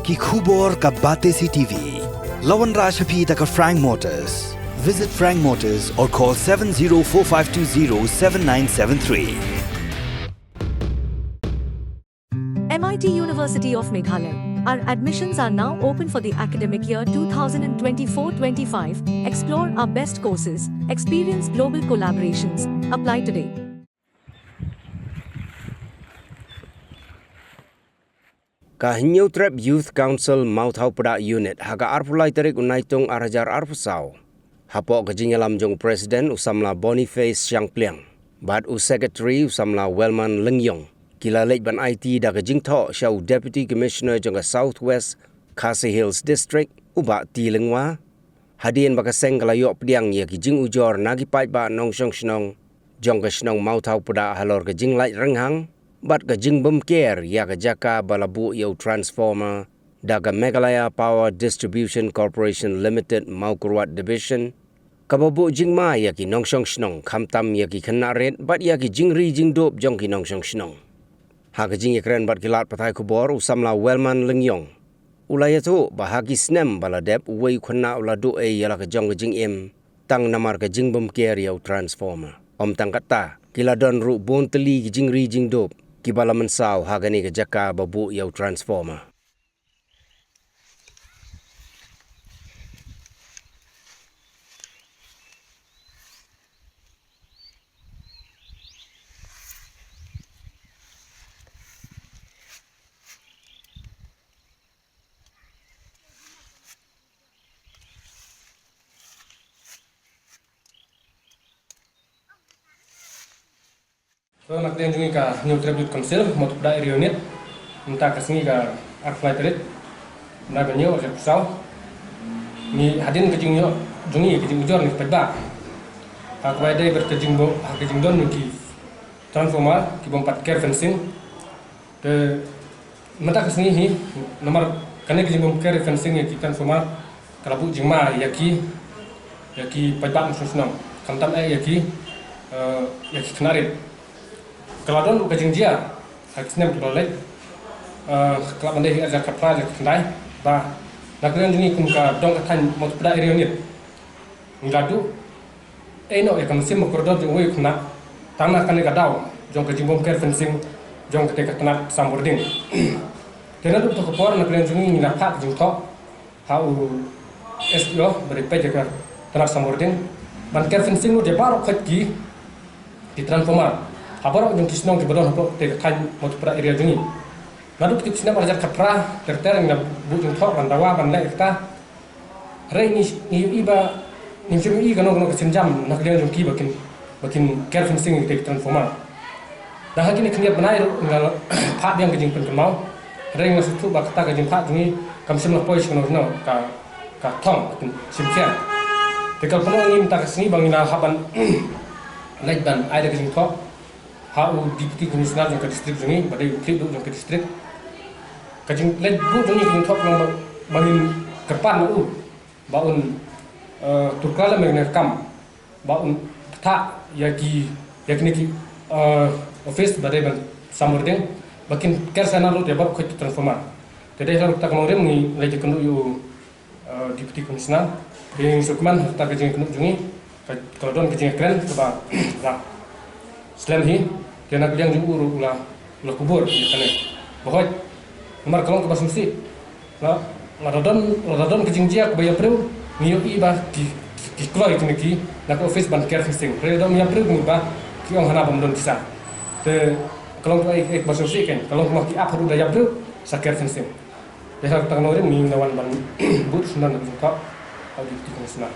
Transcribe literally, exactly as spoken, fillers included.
Ki khubor ka Batesi T V. La wanrah sha phi da ka Frank Motors. Visit Frank Motors or call seven zero four five two zero seven nine seven three. M I T University of Meghalaya. Our admissions are now open for the academic year two thousand twenty-four twenty-five. Explore our best courses, experience global collaborations. Apply today. Ka Hynñiewtrep Youth Council Mawthaw Pdang Unit ha ka arphew lai tarik u Naitung ar hajar arphew saw, hapoh ka jingïalam jong u President u samla Boniface Shangpliang bad u Secretary u samla Wellman Lyngiong, ki la leit ban aiti da ka jingthoh sha u Deputy Commissioner jong ka South West Khasi Hills District, u Bah T Lyngwa, hadien ba ka seng ka la ïoh pdiang ïa ki jingujor na ki paidbah nongshong shnong jong ka shnong Mawthaw Pdang halor ka jinglait rynghang bad ka jingbymker ïa ka jaka ba la buh ïa u transformer da ka Meghalaya Power Distribution Corporation Limited Mawkyrwat Division, kaba buh jingma ïa ki nongshong shnong, khamtam ïa ki khynnah rit bad ïa ki jingri jingdup jong ki nongshong shnong. Ha ka jingïakren bad ki lad pathai khubor, u samla Wellman Lyngiong u la ïathuh ba ha ki snem ba la dep, uwei u khynnah u la duh ei ïa la ka jong ka jingim tang namar ka jingbymker ïa u transformer. Ym tang katta, ki la don ruh bun tylli ki jingri jingdup kiba la mynsaw ha kane ka jaka ba buh ïa u transformer. So, na ka liang jong ngi ka Hynñiewtrep Youth Council Mawthaw Pdang Area Unit, mynta ka sngi ka arphew lai tarik, mynta ka hynñiew, arphew saw, ngi hadien ka jingïoh jong ngi ka jingujor na ki paidbah ha kaba ïadei bad ka jingbuh, ha ka jingdon jong ki transformer ki bym pat ker fencing. Te mynta ka sngi hi, namar kane ka jingbymker fencing ïa ki transformer ka la buh jingma ïa ki, ïa ki paidbah nongshong shnong, khamtam eh ïa ki, eh, ïa ki khynnah rit. Ka la don ruh ka jingjia ha ki snem kiba la leit, eh, ka la ban dei hi ar hajar khatphra, ar hajar khatkhyndai, ba na ka liang jong ngi kum ka dong ka thaiñ Mawthaw Pdang Area Unit, ngi la duh ei noh ïa ka mynsiem ba kordor jong uwei u khynnah tang na kane ka daw jong ka jingbymker fencing jong kata ka tnat Samboarding. Te naduh kata ka por na ka liang jong ngi ngi la phah ka jingthoh ha u S D O ba dei peit ïa ka tnat Samboarding ban ker fencing lut ïa baroh khoit ki, ki transformer ha baroh jong ki shnong kiba don hapoh kata ka thaiñ Mawthaw Pdang area jong ngi. Naduh kata ka snem ar hajar khatphra ter ter ngi la buh jingthoh ban dawa ban leh ïa kata. Hynrei ngi, ngi ïohi ba ngim shym ïohi kano kano ka sienjam na ka liang jong ki ba kin, ba kin ker fencing ïa kita ki transformer. Te ha kine ki khyndiat bnai ruh ngi la phah biang ka jingpynkynmaw. Hynrei ngi la sngewthuh ba kata ka jingphah jong ngi kam shym la poi sha kano kano ka, ka thong, ka shim khian. Te ka la pynlong ïa ngi mynta ka sngi ba ngi la hap ban leit ban ai da ka jingthoh ha u Deputy Commissioner jong ka district jong ngi, ba dei u khlieh duh jong ka district. Ka jingleit buh jong ngi ka jingthoh ka long ba, ba ngin kyrpad na u ba un, eh, tuklar lem ïa kane ka kam, ba un ktah ïa ki, ïa kine ki, eh, office ba dei ban Samboarding ba kin ker sainar lut ïa baroh khoit ki transformer. Te dei halor kata ka nongrim ngi la ïakynduh ïa u, eh, Deputy Commissioner. Te ngi sngewkmen ha kata ka jingïakynduh jong ngi, ka, ka la don ka jingïakren kaba la slem hi. Te na ka liang jong u ruh u la, u la kubur ïa kane. Ba hooid, namar ka long kaba sngewsih. La, lada don, lada don ka jingjia kaba ïa briew, ngi ïohi ba ki, ki, ki kloi kine ki na ka office ban ker fencing. Hynrei lada ym ïa briew ngi ba ki ong hana bym don pisa. Te ka long kaba, eh, eh, kaba sngewsih kein. Ka long kaba ki ap haduh da ïa briew sa ker fencing. Te ha kata ka nongrim ngi la wan ban bud sngewbha na ka jingthoh ha u Deputy Commissioner.